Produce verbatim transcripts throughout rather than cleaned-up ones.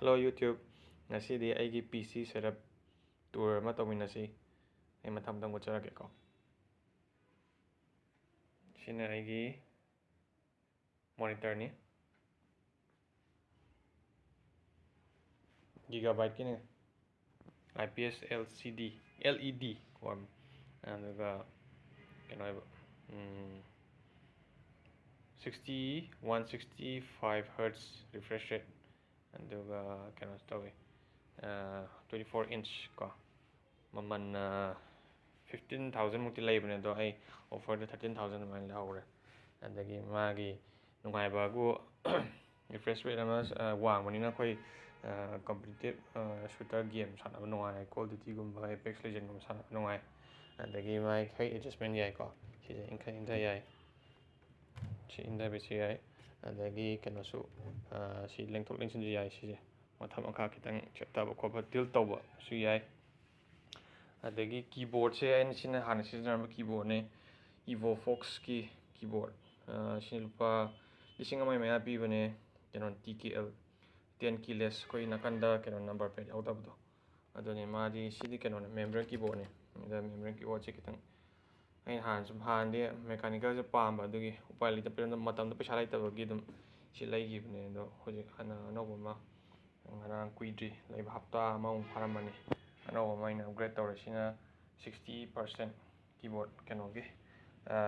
Hello YouTube, ꯉꯁꯤꯗꯤ ꯑꯩꯒꯤ P C setup tour ꯑꯃ ꯇꯧꯃꯤꯟꯅꯁꯤ꯫ ꯑꯩ ꯃꯊꯪ ꯃꯊꯪ ꯎꯠꯆꯔꯛꯀꯦꯀꯣ꯫ ꯁꯤꯅ ꯑꯩꯒꯤ monitorꯅꯤ, Gigabyteꯀꯤꯅꯦ, I P S L C D, L E D ꯀꯣ, ꯑꯗꯨꯒ ꯀꯩꯅꯣ ꯍꯥꯏꯕ, sixty, one sixty five hertz refresh rate, ꯑꯗꯨꯒ ꯀꯩꯅꯣꯁꯨ ꯇꯧꯋꯤ, twenty four inch ꯀꯣ꯫ ꯃꯃꯜ fifteen thousand ꯃꯨꯛꯇꯤ ꯂꯩꯕꯅꯦ, ꯑꯗꯣ ꯑꯩ offerꯗ thirteen thousand ꯑꯗꯨꯃꯥꯏꯅ ꯂꯩꯍꯧꯔꯦ꯫ ꯑꯗꯒꯤ ꯃꯥꯒꯤ ꯅꯨꯡꯉꯥꯏꯕꯕꯨ refresh rate ꯑꯃ ꯋꯥꯡꯕꯅꯤꯅ ꯑꯩꯈꯣꯏ competitive shooter game ꯁꯥꯟꯅꯕ ꯅꯨꯡꯉꯥꯏ, Call of Dutyꯒꯨꯝꯕ, Apex Legendꯒꯨꯝꯕ ꯁꯥꯟꯅꯕ ꯅꯨꯡꯉꯥꯏ꯫ ꯑꯗꯒꯤ ꯃꯥꯒꯤ height adjustment ꯌꯥꯏꯀꯣ, ꯁꯤꯁꯦ ꯏꯟꯈꯠ ꯏꯟꯊ ꯌꯥꯏ, ꯁꯤ ꯏꯟꯊꯕꯤꯁꯨ ꯌꯥꯏ꯫ ꯑꯗꯒꯤ ꯀꯩꯅꯣꯁꯨ, ꯁꯤ ꯂꯦꯡꯊꯣꯛ ꯂꯦꯡꯁꯤꯟꯁꯨ ꯌꯥꯏ꯫ ꯁꯤꯁꯦ ꯃꯊꯛ ꯃꯈꯥ ꯈꯤꯇꯪ ꯆꯦꯞꯊꯕ ꯈꯣꯠꯄ tilt ꯇꯧꯕꯁꯨ ꯌꯥꯏ꯫ ꯑꯗꯒꯤ keyboardꯁꯦ ꯑꯩꯅ ꯁꯤꯅ ꯍꯥꯟꯅ ꯁꯤꯖꯤꯟꯅꯔꯝꯕ keyboardꯅꯦ, Evovoxꯀꯤ keyboard꯫ ꯁꯤ ꯂꯨꯄꯥ ꯂꯤꯁꯤꯡ ꯑꯃꯒꯤ ꯃꯌꯥ ꯄꯤꯕꯅꯦ꯫ ꯀꯩꯅꯣ, T K L ten keyless, ꯑꯩꯈꯣꯏ ꯅꯥꯀꯟꯗ ꯀꯩꯅꯣ number plate ꯌꯥꯎꯗꯕꯗꯣ, ꯑꯗꯨꯅꯤ꯫ ꯃꯥꯗꯤ, ꯁꯤꯗꯤ ꯀꯩꯅꯣꯅꯦ, membrane keyboardꯅꯦ꯫ ꯑꯗ membrane keyboardꯁꯦ ꯈꯤꯇꯪ ꯑꯩꯅ ꯍꯥꯟꯅ ꯁꯨꯝ, ꯍꯥꯟꯅꯗꯤ mechanicalꯁꯦ ꯄꯥꯝꯕ, ꯑꯗꯨꯒꯤ ꯎꯄꯥꯏ ꯂꯩꯇꯕ, ꯃꯇꯝꯗꯣ ꯄꯩꯁꯥ ꯂꯩꯇꯕꯒꯤ ꯑꯗꯨꯝ ꯁꯤ ꯂꯩꯈꯤꯕꯅꯦ꯫ ꯑꯗꯣ ꯍꯧꯖꯤꯛ ꯍꯥꯟꯅ ꯑꯅꯧꯕ ꯑꯃ ꯉꯔꯥꯡ ꯀꯨꯏꯗ꯭ꯔꯤ ꯂꯩꯕ, ꯍꯞꯇꯥ ꯑꯃꯃꯨꯛ ꯐꯥꯔꯝꯃꯅꯤ, ꯑꯅꯧꯕ ꯑꯃ ꯑꯩꯅ upgrade ꯇꯧꯔꯦ꯫ ꯁꯤꯅ sixty percent keyboard, ꯀꯩꯅꯣꯒꯤ,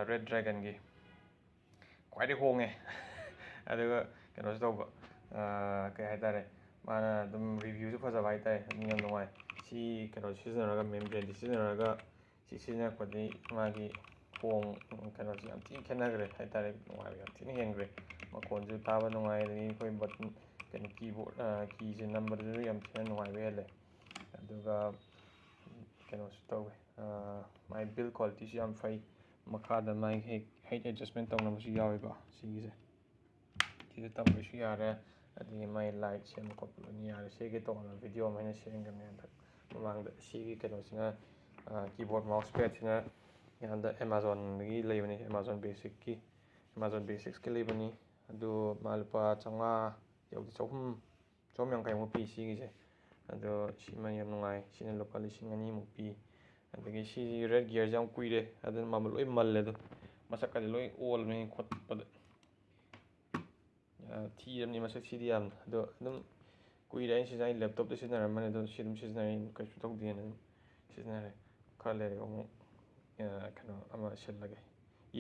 Red Dragonꯒꯤ꯫ ꯈ꯭ꯋꯥꯏꯗꯒꯤ ꯍꯣꯡꯉꯦ꯫ ꯑꯗꯨꯒ ꯀꯩꯅꯣꯁꯨ ꯇꯧꯕ, ꯀꯩ ꯍꯥꯏꯇꯥꯔꯦ, ꯃꯥꯅ ꯑꯗꯨꯝ reviewꯁꯨ ꯐꯖꯕ ꯍꯥꯏꯇꯥꯔꯦ, ꯑꯗꯨꯝ ꯌꯥꯝ ꯅꯨꯡꯉꯥꯏ꯫ ꯁꯤ ꯀꯩꯅꯣ ꯁꯤꯖꯤꯟꯅꯔꯒ, membraneꯁꯦ ꯁꯤꯖꯤꯟꯅꯔꯒ ꯁꯤ ꯁꯤꯖꯤꯟꯅꯔꯛꯄꯗꯤ ꯃꯥꯒꯤ ꯍꯣꯡ-, ꯀꯩꯅꯣꯁꯤ ꯌꯥꯝ ꯊꯤꯅ ꯈꯦꯠꯅꯈ꯭ꯔꯦ ꯍꯥꯏꯇꯥꯔꯦ, ꯅꯨꯡꯉꯥꯏꯕ ꯌꯥꯝ ꯊꯤꯅ ꯍꯦꯟꯈ꯭ꯔꯦ꯫ ꯃꯈꯣꯟꯁꯨ ꯇꯥꯕ ꯅꯨꯡꯉꯥꯏ, ꯑꯗꯒꯤ ꯑꯩꯈꯣꯏ button, ꯀꯩꯅꯣ, keyboard, keyꯁꯦ ꯅꯝꯕꯗꯁꯨ ꯌꯥꯝ ꯊꯤꯅ ꯅꯨꯡꯉꯥꯏꯕ ꯍꯦꯜꯂꯦ꯫ ꯑꯗꯨꯒ ꯀꯩꯅꯣꯁꯨ ꯇꯧꯋꯦ, ꯃꯥꯏ build qualityꯁꯨ ꯌꯥꯝ ꯐꯩ꯫ ꯃꯈꯥꯗ ꯃꯥꯏ height adjustment ꯇꯧꯅꯕꯁꯨ ꯌꯥꯎꯋꯤꯀꯣ, ꯁꯤꯒꯤꯁꯦ꯫ ꯁꯤꯗ ꯇꯧꯕꯁꯨ ꯌꯥꯔꯦ꯫ ꯑꯗꯒꯤ ꯃꯥꯏ light ꯁꯦꯝꯕ ꯈꯣꯠꯄ ꯂꯣꯏꯅ ꯌꯥꯔꯦ꯫ ꯁꯤꯒꯤ ꯇꯣꯉꯥꯟꯕ video ꯑꯃ ꯑꯩꯅ ꯁꯦꯝꯈ꯭ꯔꯕꯅꯦ ꯍꯟꯗꯛ ꯃꯃꯥꯡꯗ꯫ ꯁꯤꯒꯤ ꯀꯩꯅꯣꯁꯤꯅ, keyboard mouse padꯁꯤꯅ ꯍꯟꯗꯛ Amazonꯗꯒꯤ ꯂꯩꯕꯅꯤ, Amazon Basicsꯀꯤ, Amazon Basicsꯀꯤ ꯂꯩꯕꯅꯤ꯫ ꯑꯗꯨ ꯃꯥ ꯂꯨꯄꯥ ꯆꯥꯝꯃꯉꯥ ꯌꯧꯗꯦ, ꯆꯍꯨꯝ ꯆꯍꯨꯝ ꯌꯥꯡꯈꯩꯃꯨꯛ ꯄꯤ ꯁꯤꯒꯤꯁꯦ꯫ ꯑꯗꯣ ꯁꯤꯃ ꯌꯥꯝ ꯅꯨꯡꯉꯥꯏ꯫ ꯁꯤꯅ ꯂꯨꯄꯥ ꯂꯤꯁꯤꯡ ꯑꯅꯤꯃꯨꯛ ꯄꯤ꯫ ꯑꯗꯒꯤ ꯁꯤꯒꯤ ꯔꯦꯠ ꯒꯤꯌꯔꯁꯦ ꯌꯥꯝ ꯀꯨꯏꯔꯦ, ꯑꯗꯨꯅ ꯃꯃꯜ ꯂꯣꯏ ꯃꯜꯂꯦ꯫ ꯑꯗꯣ ꯃꯁꯛꯀꯗꯤ ꯂꯣꯏ ꯑꯣꯜꯂꯕꯅꯤ ꯈꯣꯠꯄꯗ꯫ ꯊꯤꯔꯕꯅꯤ ꯃꯁꯛꯁꯤꯗꯤ ꯌꯥꯝꯅ꯫ ꯑꯗꯣ ꯑꯗꯨꯝ ꯀꯨꯏꯔꯦ ꯑꯩꯅ ꯁꯤꯖꯤꯟꯅꯩ꯫ ꯂꯦꯞꯇꯣꯞꯇ ꯁꯤꯖꯤꯟꯅꯔꯝꯕꯅꯤ, ꯑꯗꯣ ꯁꯤ ꯑꯗꯨꯝ ꯁꯤꯖꯤꯟꯅꯔꯤ, ꯀꯩꯁꯨ ꯇꯧꯗꯦꯅ ꯑꯗꯨꯝ ꯁꯤꯖꯤꯟꯅꯔꯦ꯫ ꯈꯔ ꯂꯩꯔꯒ ꯑꯃꯨꯛ ꯀꯩꯅꯣ ꯑꯃ ꯁꯤꯜꯂꯒꯦ꯫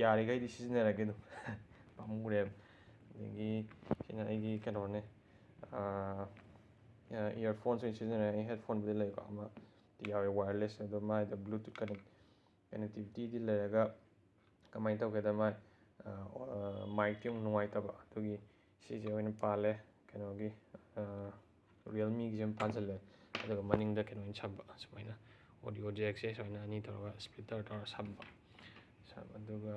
ꯌꯥꯔꯤꯈꯩꯗꯤ ꯁꯤꯖꯤꯟꯅꯔꯒꯦ ꯑꯗꯨꯝ꯫ ꯄꯥꯝꯃꯨꯔꯦꯕ꯫ ꯑꯗꯒꯤ ꯁꯤꯅ ꯑꯩꯒꯤ ꯀꯩꯅꯣꯅꯦ, ꯏꯌꯥꯔꯐꯣꯟꯁ ꯑꯣꯏꯅ ꯁꯤꯖꯤꯟꯅꯔꯦ꯫ ꯑꯩ ꯍꯦꯠꯐꯣꯟꯕꯨꯗꯤ ꯂꯩꯀꯣ, ꯑꯃ ꯌꯥꯎꯋꯦ, ꯋꯥꯌꯔꯂꯦꯁ꯫ ꯑꯗꯣ ꯃꯥꯏꯗ ꯕ꯭ꯂꯨꯇꯨꯠ ꯀꯅꯦꯛ ꯀꯅꯦꯛꯇꯤꯚꯤꯇꯤꯗꯤ ꯂꯩꯔꯒ ꯀꯃꯥꯏꯅ ꯇꯧꯒꯦꯗ, ꯃꯥꯏ ꯃꯥꯏꯛꯇꯤ ꯑꯃꯨꯛ ꯅꯨꯡꯉꯥꯏꯇꯕ, ꯑꯗꯨꯒꯤ ꯁꯤꯁꯦ ꯑꯣꯏꯅ ꯄꯥꯜꯂꯦ꯫ ꯀꯩꯅꯣꯒꯤ ꯔꯤꯌꯦꯜꯃꯤꯒꯤꯁꯦ ꯑꯃ ꯄꯥꯟꯁꯤꯜꯂꯦ꯫ ꯑꯗꯨꯒ ꯃꯅꯤꯡꯗ ꯀꯩꯅꯣ ꯑꯣꯏꯅ ꯁꯝꯕ, ꯁꯨꯃꯥꯏꯅ ꯑꯣꯗꯤꯑꯣ ꯖꯦꯛꯁꯦ ꯁꯨꯃꯥꯏꯅ ꯑꯅꯤ ꯇꯧꯔꯒ ꯁ꯭ꯄꯤꯀꯔ ꯇꯧꯔꯒ ꯁꯝꯕ꯫ ꯁꯝ-, ꯑꯗꯨꯒ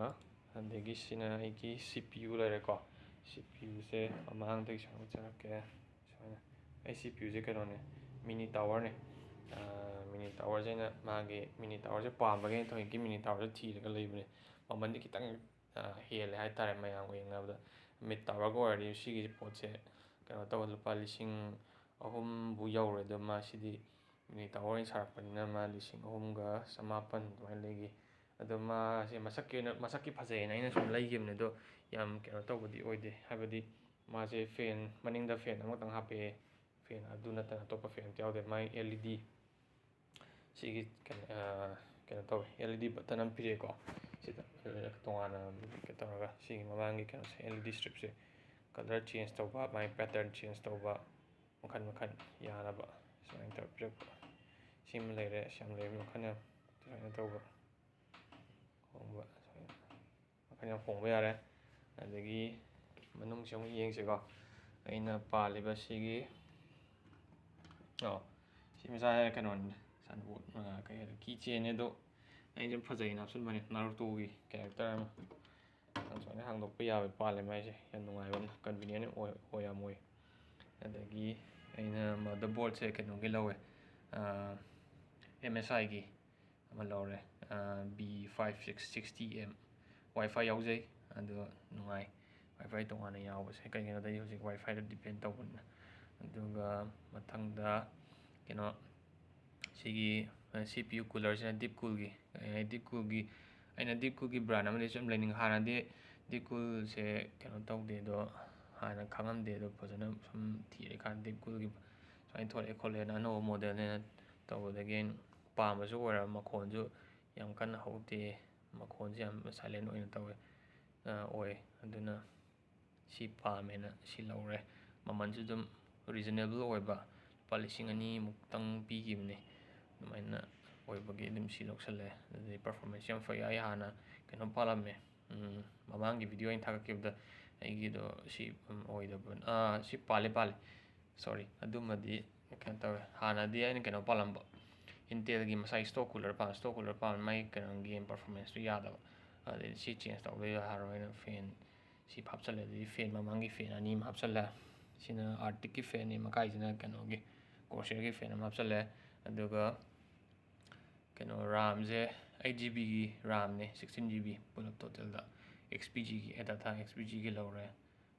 ꯑꯗꯒꯤ ꯁꯤꯅ ꯑꯩꯒꯤ ꯁꯤ ꯄꯤ ꯌꯨ ꯂꯩꯔꯦꯀꯣ꯫ ꯁꯤ ꯄꯤ ꯌꯨꯁꯦ ꯃꯃꯥꯡꯗꯒꯤ ꯁꯨꯃꯥꯏꯅ ꯎꯠꯆꯔꯛꯀꯦ꯫ ꯁꯨꯃꯥꯏꯅ ꯑꯩ ꯁꯤ ꯄꯤ ꯌꯨꯁꯦ ꯀꯩꯅꯣꯅꯦ, ꯃꯤꯅꯤ ꯇꯥꯋꯔꯅꯦ꯫ ꯃꯤꯅꯤ ꯇꯥꯋꯔꯁꯦ ꯑꯩꯅ ꯃꯥꯒꯤ ꯃꯤꯅꯤ ꯇꯥꯋꯔꯁꯦ ꯄꯥꯝꯕꯒꯤ ꯑꯩꯅ ꯊꯧꯑꯣꯏꯀꯤ ꯃꯤꯅꯤ ꯇꯥꯋꯔꯁꯦ ꯊꯤꯔꯒ ꯂꯩꯕꯅꯦ꯫ ꯃꯃꯟꯗꯤ ꯈꯤꯇꯪ ꯍꯦꯜꯂꯦ ꯍꯥꯏꯇꯥꯔꯦ ꯃꯌꯥꯝꯒ ꯌꯦꯡꯅꯕꯗ꯫ ꯃꯤꯠ ꯇꯥꯋꯔꯒ ꯑꯣꯏꯔꯗꯤ ꯁꯤꯒꯤ ꯄꯣꯠꯁꯦ ꯀꯩꯅꯣ ꯇꯧꯕ ꯂꯨꯄꯥ ꯂꯤꯁꯤꯡ ꯑꯍꯨꯝꯕꯨ ꯌꯧꯔꯣꯏ꯫ ꯑꯗꯣ ꯃꯥ ꯁꯤꯗꯤ ꯃꯤꯅꯤ ꯇꯥꯋꯔ ꯑꯣꯏꯅ ꯁꯥꯔꯛꯄꯅꯤꯅ ꯃꯥ ꯂꯤꯁꯤꯡ ꯑꯍꯨꯝꯒ ꯆꯃꯥꯄꯟ ꯑꯗꯨꯃꯥꯏꯅ ꯂꯩꯈꯤ꯫ ꯑꯗꯣ ꯃꯥꯁꯦ ꯃꯁꯛꯀꯤ ꯑꯣꯏꯅ, ꯃꯁꯛꯀꯤ ꯐꯖꯩꯌꯦꯅ ꯑꯩꯅ ꯁꯨꯝ ꯂꯩꯈꯤꯕꯅꯦ꯫ ꯑꯗꯣ ꯌꯥꯝ ꯀꯩꯅꯣ ꯇꯧꯕꯗꯤ ꯑꯣꯏꯗꯦ, ꯍꯥꯏꯕꯗꯤ ꯃꯥꯁꯦ ꯐꯦꯟ, ꯃꯅꯤꯡꯗ ꯐꯦꯟ ꯑꯃꯈꯛꯇꯪ ꯍꯥꯞꯄꯛꯑꯦ꯫ ꯐꯦꯟ ꯑꯗꯨ ꯅꯠꯇꯅ ꯑꯇꯣꯞꯄ ꯐꯦꯟ ꯑꯝꯇ ꯌꯥꯎꯗꯦ꯫ ꯃꯥꯏ ꯑꯦꯜ ꯏ ꯗꯤ ꯁꯤꯒꯤ ꯀꯩꯅꯣ, ꯀꯩꯅꯣ ꯇꯧꯋꯦ, ꯑꯦꯜ ꯏ ꯗꯤ ꯕꯇꯟ ꯑꯃ ꯄꯤꯔꯛꯑꯦꯀꯣ꯫ ꯁꯤꯗ ꯇꯣꯉꯥꯟꯅ ꯀꯩꯅꯣ ꯇꯧꯔꯒ ꯁꯤꯒꯤ ꯃꯃꯥꯡꯒꯤ ꯀꯩꯅꯣꯁꯦ, ꯑꯦꯜ ꯏ ꯗꯤ ꯁ꯭ꯇ꯭ꯔꯤꯞꯁꯦ ꯀꯂꯔ ꯆꯦꯟꯖ ꯇꯧꯕ, ꯃꯥꯏ ꯄꯦꯇꯔꯟ ꯆꯦꯟꯖ ꯇꯧꯕ, ꯃꯈꯜ ꯃꯈꯜ ꯌꯥꯅꯕ ꯁꯨꯃꯥꯏꯅ ꯇꯧꯔ ꯄꯤꯔꯛꯄ꯫ ꯁꯤꯃ ꯂꯩꯔꯦ꯫ ꯑꯁ, ꯌꯥꯝ ꯂꯩꯔꯦ, ꯃꯈꯜ ꯌꯥꯝ꯫ ꯁꯨꯃꯥꯏꯅ ꯇꯧꯕ, ꯍꯣꯡꯕ, ꯁꯨꯃꯥꯏꯅ ꯃꯈꯜ ꯌꯥꯝ ꯍꯣꯡꯕ ꯌꯥꯔꯦ꯫ ꯑꯗꯒꯤ ꯃꯅꯨꯡꯁꯤ ꯑꯃꯨꯛ ꯌꯦꯡꯁꯤꯀꯣ꯫ ꯑꯩꯅ ꯄꯥꯜꯂꯤꯕ ꯁꯤꯒꯤ, ꯑꯣ, ꯁꯤ ꯃꯆꯥ ꯀꯩꯅꯣꯅꯤ, ꯁꯟꯕꯣꯠ, ꯑ, ꯀꯩ ꯍꯥꯏꯗꯣꯏꯅꯣ, ꯀꯤ ꯆꯦꯟꯅꯦ꯫ ꯑꯗꯣ ꯑꯩꯅ ꯁꯨꯝ ꯐꯖꯩꯅ ꯍꯥꯞꯆꯤꯟꯕꯅꯦ, ꯅꯥꯔꯨꯇꯣꯒꯤ ꯀꯦꯔꯦꯛꯇꯔ ꯑꯃ꯫ ꯁꯨꯃꯥꯏꯅ ꯍꯥꯡꯗꯣꯛꯄ ꯌꯥꯕ ꯄꯥꯜꯂꯦ ꯃꯥꯏꯁꯦ, ꯌꯥꯝ ꯅꯨꯡꯉꯥꯏꯕ ꯑꯃ, ꯀꯟꯚꯤꯅꯤꯌꯦꯟ ꯑꯣꯏ, ꯑꯣꯏ, ꯌꯥꯝ ꯑꯣꯏ꯫ ꯑꯗꯒꯤ ꯑꯩꯅ ꯃꯥꯗꯔꯕꯣꯔꯗꯁꯦ ꯀꯩꯅꯣꯒꯤ ꯂꯧꯋꯦ, ꯑꯦꯝ ꯑꯦꯁ ꯑꯥꯏꯒꯤ ꯑꯃ ꯂꯧꯔꯦ, B five six sixty M. Wifi ꯌꯥꯎꯖꯩ, ꯑꯗꯣ ꯅꯨꯡꯉꯥꯏ꯫ ꯋꯥꯏꯐꯥꯏ ꯇꯣꯉꯥꯟꯅ ꯌꯥꯎꯕꯁꯦ ꯀꯩꯒꯤꯅꯣꯗ ꯑꯩ ꯍꯧꯖꯤꯛ ꯋꯥꯏꯐꯥꯏꯗ ꯗꯤꯄꯦꯟ ꯇꯧꯕꯅꯤꯅ꯫ ꯑꯗꯨ ꯑꯗꯨꯒ ꯃꯊꯪꯗ ꯀꯩꯅꯣ ꯁꯤꯒꯤ ꯁꯤ ꯄꯤ ꯌꯨ ꯀꯨꯂꯔꯁꯤꯅ ꯗꯤꯞ ꯀꯨꯜꯒꯤ ꯗꯤꯞ ꯀꯨꯜꯒꯤ ꯑꯩꯅ ꯗꯤꯞ ꯀꯨꯜꯒꯤ ꯕ꯭ꯔꯥꯟ ꯑꯃꯗꯤ ꯁꯨꯝ ꯂꯩꯅꯤꯡ ꯍꯥꯟꯅꯗꯤ ꯗꯤꯞ ꯀꯨꯜꯁꯦ ꯀꯩꯅꯣ ꯇꯧꯗꯦ ꯑꯗꯣ ꯍꯥꯟꯅ ꯈꯪꯉꯝꯗꯦ ꯑꯗꯣ ꯐꯖꯅ ꯁꯨꯝ ꯊꯤꯔꯀꯥꯟꯗ ꯗꯤꯞ ꯀꯨꯜꯒꯤ ꯁꯨꯃꯥꯏꯅ ꯊꯣꯛꯂꯛꯑꯦ ꯈꯣꯠꯂꯦꯅ ꯑꯅꯧꯕ ꯃꯣꯗꯦꯜꯅꯦꯅ ꯇꯧꯕꯗꯒꯤ ꯑꯩꯅ ꯄꯥꯝꯕꯁꯨ ꯑꯣꯏꯔ ꯃꯈꯣꯟꯁꯨ ꯌꯥꯝ ꯀꯟꯅ ꯍꯧꯗꯦ ꯃꯈꯣꯟꯁꯦ ꯌꯥꯝ ꯁꯥꯏꯂꯦꯟ ꯑꯣꯏꯅ ꯇꯧꯋꯦ ꯑꯣꯏ ꯑꯗꯨꯅ ꯁꯤ ꯄꯥꯝꯃꯦꯅ ꯁꯤ ꯂꯧꯔꯦ ꯃꯃꯜꯁꯨ ꯑꯗꯨꯝ ꯔꯤꯖꯅꯦꯕꯜ ꯑꯣꯏꯕ ꯂꯨꯄꯥ ꯂꯤꯁꯤꯡ ꯑꯅꯤꯃꯨꯛꯇꯪ ꯄꯤꯈꯤꯕꯅꯦ ꯑꯗꯨꯃꯥꯏꯅ ꯑꯣꯏꯕꯒꯤ ꯑꯗꯨꯝ ꯁꯤ ꯂꯧꯁꯜꯂꯦ ꯑꯗꯨꯗꯩ ꯄꯔꯐꯣꯔꯃꯦꯟꯁ ꯌꯥꯝ ꯐꯩ ꯑꯩ ꯍꯥꯟꯅ ꯀꯩꯅꯣ ꯄꯥꯜꯂꯝꯃꯦ ꯃꯃꯥꯡꯒꯤ ꯚꯤꯗꯤꯑꯣ ꯑꯩꯅ ꯊꯥꯒꯠꯈꯤꯕꯗ ꯑꯩꯒꯤꯗꯣ ꯁꯤ ꯑꯣꯏꯗꯕ ꯁꯤ ꯄꯥꯜꯂꯦ ꯄꯥꯜꯂꯦ ꯁꯣꯔꯤ ꯑꯗꯨꯃꯗꯤ ꯀꯩꯅꯣ ꯇꯧꯋꯦ ꯍꯥꯟꯅꯗꯤ ꯑꯩꯅ ꯀꯩꯅꯣ ꯄꯥꯜꯂꯝꯕ ꯏꯟꯇꯦꯜꯒꯤ ꯃꯁꯥꯒꯤ ꯁ꯭ꯇꯣꯛ ꯀꯨꯂꯔ ꯄꯥꯝꯃꯦ ꯁ꯭ꯇꯣꯛ ꯀꯨꯂꯔ ꯄꯥꯝꯃꯦ ꯃꯥꯒꯤ ꯀꯩꯅꯣ ꯒꯦꯝ ꯄꯔꯐꯣꯔꯃꯦꯟꯁꯇꯨ ꯌꯥꯗꯕ ꯑꯗꯩꯗꯤ ꯁꯤ ꯆꯦꯟꯖ ꯇꯧꯗ ꯌꯥꯔꯣꯏꯅ ꯐꯦꯟ ꯁꯤ ꯍꯥꯞꯆꯜꯂꯦ ꯑꯗꯩꯗꯤ ꯐꯦꯟ ꯃꯃꯥꯡꯒꯤ ꯐꯦꯟ ꯑꯅꯤ ꯑꯃ ꯍꯥꯞꯆꯜꯂꯦ ꯁꯤꯅ ꯑꯥꯔꯇꯤꯛꯀꯤ ꯐꯦꯟꯅꯤ ꯃꯈꯥꯏꯁꯤꯅ ꯀꯩꯅꯣꯒꯤ ꯀꯣꯔꯁꯤꯌꯔꯒꯤ ꯐꯦꯟ ꯑꯃ ꯍꯥꯞꯆꯜꯂꯦ ꯑꯗꯨꯒ ꯀꯩꯅꯣ ꯔꯥꯝꯁꯦ ꯑꯩꯠ ꯖꯤ ꯕꯤꯒꯤ ꯔꯥꯝꯅꯦ ꯁꯤꯛꯁꯇꯤꯟ ꯖꯤ ꯕꯤ ꯄꯨꯂꯞ ꯇꯣꯇꯦꯜꯗ ꯑꯦꯛꯁ ꯄꯤ ꯖꯤꯒꯤ ꯑꯦꯗꯥꯊꯥ ꯑꯦꯛꯁ ꯄꯤ ꯖꯤꯒꯤ ꯂꯧꯔꯦ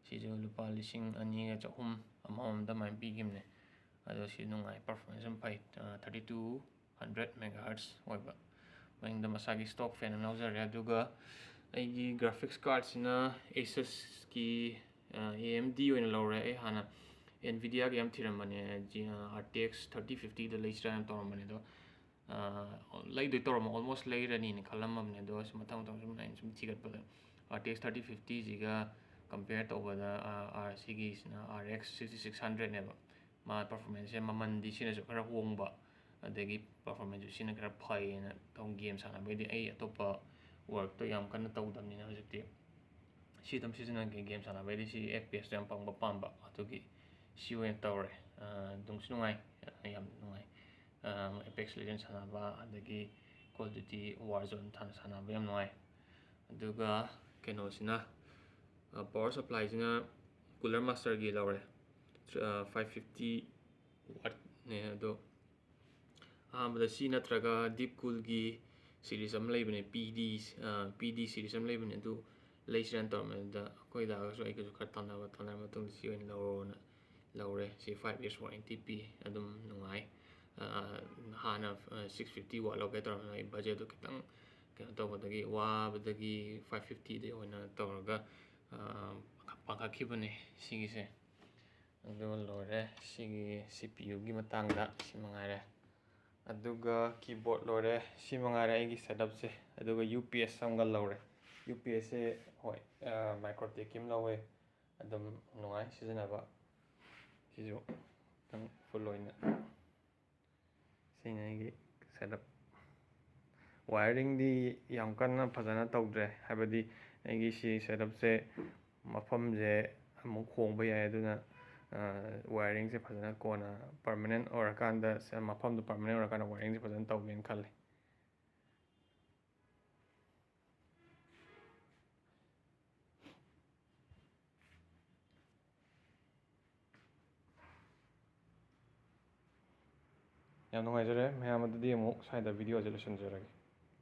ꯁꯤꯁꯨ ꯂꯨꯄꯥ ꯂꯤꯁꯤꯡ ꯑꯅꯤꯒ ꯆꯍꯨꯝ ꯑꯃꯃꯝꯗ ꯑꯗꯨꯃꯥꯏꯅ ꯄꯤꯈꯤꯕꯅꯦ ꯑꯗꯣ ꯁꯤ ꯅꯨꯡꯉꯥꯏ ꯄꯔꯐꯣꯔꯃꯦꯟꯁ ꯌꯥꯝ ꯐꯩ ꯊꯥꯔꯇꯤ ꯇꯨ ꯍꯟꯗ꯭ꯔꯦꯠ ꯃꯦꯒꯥꯍꯔꯠꯁ ꯑꯣꯏꯕ ꯃꯅꯤꯡꯗ ꯃꯁꯥꯒꯤ ꯁ꯭ꯇꯣꯛ ꯐꯦꯟ ꯑꯃ ꯂꯧꯖꯔꯦ ꯑꯗꯨꯒ ꯑꯩꯒꯤ ꯒ꯭ꯔꯥꯐꯤꯛꯁ ꯀꯥꯔꯠꯁꯤꯅ ꯑꯦꯁꯁꯀꯤ ꯑꯦ ꯑꯦꯝ ꯗꯤ ꯑꯣꯏꯅ ꯂꯧꯔꯦ ꯑꯩ ꯍꯥꯟꯅ ꯑꯦꯟꯚꯤꯗꯤꯌꯥꯒꯤ ꯌꯥꯝ ꯊꯤꯔꯝꯕꯅꯦ ꯑꯥꯔ ꯇꯤ ꯑꯦꯛꯁ ꯊꯥꯔꯇꯤ ꯐꯤꯐꯇꯤꯗ ꯂꯩꯁꯤꯔꯥꯅ ꯇꯧꯔꯝꯕꯅꯦ ꯑꯗꯣ ꯂꯩꯗꯣꯏ ꯇꯧꯔꯝꯃ ꯑꯣꯜꯃꯣꯁ ꯂꯩꯔꯅꯤꯅ ꯈꯜꯂꯝꯃꯕꯅꯦ ꯑꯗꯣ ꯁꯨꯝ ꯃꯊꯪ ꯃꯊꯪ ꯁꯨꯝ ꯑꯩꯅ ꯁꯨꯝ ꯊꯤꯒꯠꯄꯗ ꯑꯥꯔ ꯇꯤ ꯑꯦꯛꯁ ꯊꯥꯔꯇꯤ ꯐꯤꯐꯇꯤꯁꯤꯒ ꯀꯝꯄꯤꯌꯔ ꯇꯧꯕꯗ ꯁꯤꯒꯤꯁꯤꯅ ꯑꯥꯔ ꯑꯦꯛꯁ ꯁꯤꯛꯁꯇꯤ ꯁꯤꯛꯁ ꯍꯟꯗ꯭ꯔꯦꯠꯅꯦꯕ ꯃꯥ ꯄꯔꯐꯣꯔꯃꯦꯟꯁꯁꯦ ꯃꯃꯟꯗꯤ ꯁꯤꯅꯁꯨ ꯈꯔ ꯍꯣꯡꯕ ꯑꯗꯒꯤ ꯄꯔꯐꯣꯔꯃꯦꯟꯁꯁꯨ ꯁꯤꯅ ꯈꯔ ꯐꯩꯌꯦꯅ ꯇꯧ ꯒꯦꯝ ꯁꯥꯟꯅꯕꯩꯗꯤ ꯑꯩ ꯑꯇꯣꯞꯄ ꯋꯥꯔꯛꯇꯣ ꯌꯥꯝ ꯀꯟꯅ ꯇꯧꯗꯕꯅꯤꯅ ꯍꯧꯖꯤꯛꯇꯤ ꯁꯤ ꯑꯗꯨꯝ ꯁꯤꯖꯤꯟꯅꯒꯦ ꯒꯦꯝ ꯁꯥꯟꯅꯕꯩꯗꯤ ꯁꯤ ꯑꯦꯐ ꯄꯤ ꯑꯦꯁꯇꯣ ꯌꯥꯝ ꯐꯪꯕ ꯄꯥꯝꯕ ꯑꯗꯨꯒꯤ ꯁꯤ ꯑꯣꯏꯅ ꯇꯧꯔꯦ ꯅꯨꯡꯁꯨ ꯅꯨꯡꯉꯥꯏ ꯌꯥꯝ ꯅꯨꯡꯉꯥꯏ ꯑꯦꯄꯦꯛꯁ ꯂꯤꯖꯦꯟ ꯁꯥꯟꯅꯕ ꯑꯗꯒꯤ ꯀꯣꯜ ꯗ꯭ꯌꯨꯇꯤ ꯋꯥꯔ ꯖꯣꯟ ꯁꯥꯟꯅꯕ ꯌꯥꯝ ꯅꯨꯡꯉꯥꯏ ꯑꯗꯨꯒ ꯀꯩꯅꯣꯁꯤꯅ ꯄꯋꯥꯔ ꯁꯄ꯭ꯂꯥꯏꯁꯤꯅ ꯀꯨꯂꯔ ꯃꯥꯁꯇꯔꯒꯤ ꯂꯧꯔꯦ ꯐꯥꯏꯚ ꯐꯤꯐꯇꯤ ꯋꯥꯠꯅꯦ ꯑꯗꯣ ꯑꯍꯥꯟꯕꯗ ꯁꯤ ꯅꯠꯇ꯭ꯔꯒ ꯗꯤꯞ ꯀꯨꯜꯒꯤ ꯁꯤꯔꯤꯁ ꯑꯃ ꯂꯩꯕꯅꯦ ꯄꯤ ꯗꯤ ꯄꯤ ꯗꯤ ꯁꯤꯔꯤꯁ ꯑꯃ ꯂꯩꯕꯅꯦ ꯑꯗꯨ ꯂꯩꯁꯤꯔꯥꯅ ꯇꯧꯔꯝꯃꯦ ꯑꯗꯨꯗ ꯑꯩꯈꯣꯏ ꯗꯥꯒꯁꯨ ꯑꯩꯒꯁꯨ ꯈꯔ ꯇꯥꯟꯅꯕ ꯇꯥꯟꯅꯔ ꯃꯇꯨꯡꯗ ꯁꯤ ꯑꯣꯏꯅ ꯂꯧꯔꯣꯅ ꯂꯧꯔꯦ꯫ ꯁꯤ five years warranty ꯄꯤ, ꯑꯗꯨꯝ ꯅꯨꯡꯉꯥꯏ꯫ ꯑ, ꯍꯥꯟꯅ, ꯑ, six fifty watt ꯂꯧꯒꯦ ꯇꯧꯔꯝꯃꯦ, ꯑꯩ ꯕꯖꯦꯠꯇꯣ ꯈꯤꯇꯪ ꯀꯩꯅꯣ ꯇꯧꯕꯗꯒꯤ, ꯋꯥꯕꯗꯒꯤ five fifty ꯗ ꯑꯣꯏꯅ ꯇꯧꯔꯒ, ꯑ, ꯄꯥꯡꯈꯠꯈꯤꯕꯅꯦ ꯁꯤꯒꯤꯁꯦ꯫ ꯑꯗꯨ ꯂꯣꯏꯔꯦ꯫ ꯁꯤꯒꯤ C P U ꯒꯤ ꯃꯇꯥꯡꯗ ꯁꯤ ꯃꯉꯥꯏꯔꯦ꯫ ꯑꯗꯨꯒ keyboard ꯂꯣꯏꯔꯦ꯫ ꯁꯤ ꯃꯉꯥꯏꯔꯦ ꯑꯩꯒꯤ setup ꯁꯦ꯫ ꯑꯗꯨꯒ U P S ꯑꯃꯒ ꯂꯧꯔꯦ꯫ U P S ꯁꯦ, ꯍꯣꯏ, ꯑ, Microtech ꯀꯤ ꯑꯃ ꯂꯧꯋꯦ꯫ ꯑꯗꯨꯝ ꯅꯨꯡꯉꯥꯏ ꯁꯤꯖꯤꯟꯅꯕ꯫ ꯁꯤꯁꯨ ꯈꯤꯇꯪ full ꯑꯣꯏꯅ꯫ ꯁꯤꯅꯤ ꯑꯩꯒꯤ setup꯫ Wiring ꯗꯤ ꯌꯥꯝ ꯀꯟꯅ ꯐꯖꯅ ꯇꯧꯗ꯭ꯔꯦ, ꯍꯥꯏꯕꯗꯤ ꯑꯩꯒꯤ ꯁꯤ setup ꯁꯦ ꯃꯐꯝꯁꯦ ꯑꯃꯨꯛ ꯍꯣꯡꯕ ꯌꯥꯏ, ꯑꯗꯨꯅ, ꯑ, wiring ꯁꯦ ꯐꯖꯅ ꯀꯣꯟꯅ permanent ꯑꯣꯏꯔꯀꯥꯟꯗ, ꯁꯦ, ꯃꯐꯝꯗꯣ permanent ꯑꯣꯏꯔꯀꯥꯟꯗ wiring ꯁꯦ ꯐꯖꯅ ꯇꯧꯒꯦꯅ ꯈꯜꯂꯤ꯫ ꯌꯥꯝ ꯅꯨꯡꯉꯥꯏꯖꯔꯦ ꯃꯌꯥꯝ, ꯑꯗꯨꯗꯤ ꯑꯃꯨꯛ ꯁ꯭ꯋꯥꯏꯗ video ꯁꯦ ꯂꯣꯏꯁꯤꯟꯖꯔꯒꯦ꯫